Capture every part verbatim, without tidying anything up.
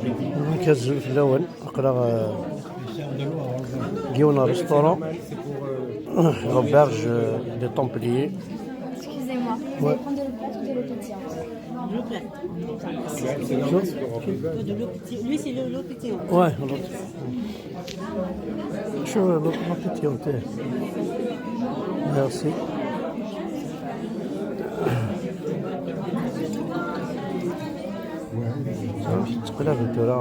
Donc, azul fell-awen. Aql-aɣ, euh, deg yiwen n restaurant, l'auberge, euh, des Templiers. Excusez-moi, vous voulez prendre de l'eau plate ou de l'eau pétillante? De l'eau plate. De l'eau pétillante. Lui, c'est l'eau, l'eau pétillante. Ouais, l'eau. Sur le, l'eau pétillante. Merci. Teqlab tura.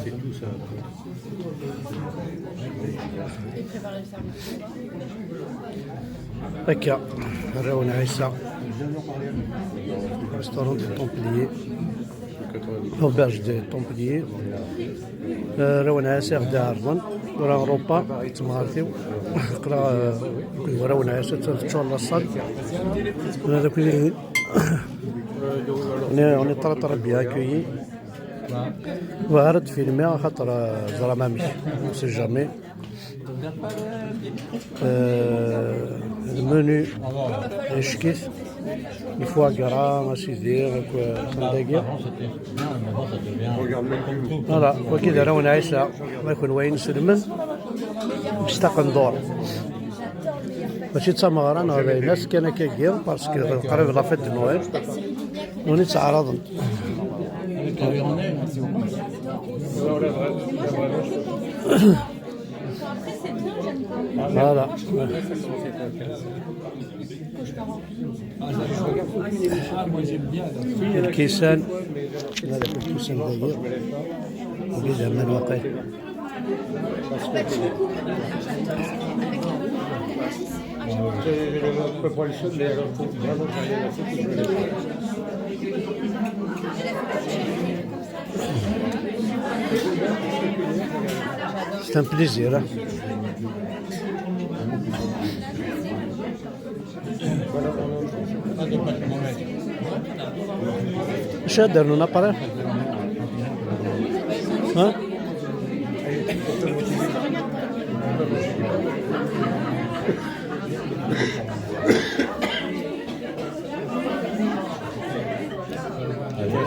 C'est tout ça. Akka, arraw n Ɛisa. Restaurant des Templiers. L'auberge des Templiers. Euh, arraw n Ɛisa i ɣ-d-iɛerḍen. Tura Europa, d temɣart-iw. Aql-aɣ, euh, akked warraw n Ɛisa, teččur la salle. Ula d akk, on est, on est très, très bien accueillis. Bɣiɣ ara d-filmiɣ, axaṭer, euh, ẓram amek, on sait jamais. Euh, le menu, ickit, le foie gras, a sidi, akk, euh, dagi. Voilà, wagi d arraw n Ɛisa, ma kunwi iselmen, s taqendur. Mačči d tameɣra neɣ d ayen, ass kan akkagi, parce que qrib la fête de Noël, nuni ttɛaraḍen. Voilà. Lkisan, هذا في الكيسان داير. وبيد من وقع. C'est un plaisir, hein. Acu ad d-rnun après? Ha?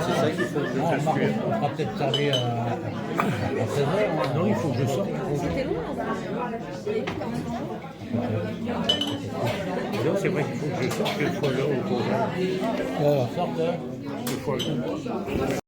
C'est ça qu'il faut que je fasse cuire. On fera peut-être servir à, à seize heures, hein. Non, il faut que je sorte. Non, c'est vrai qu'il faut que je sorte, que je sois là au tournage. Voilà. Une fois.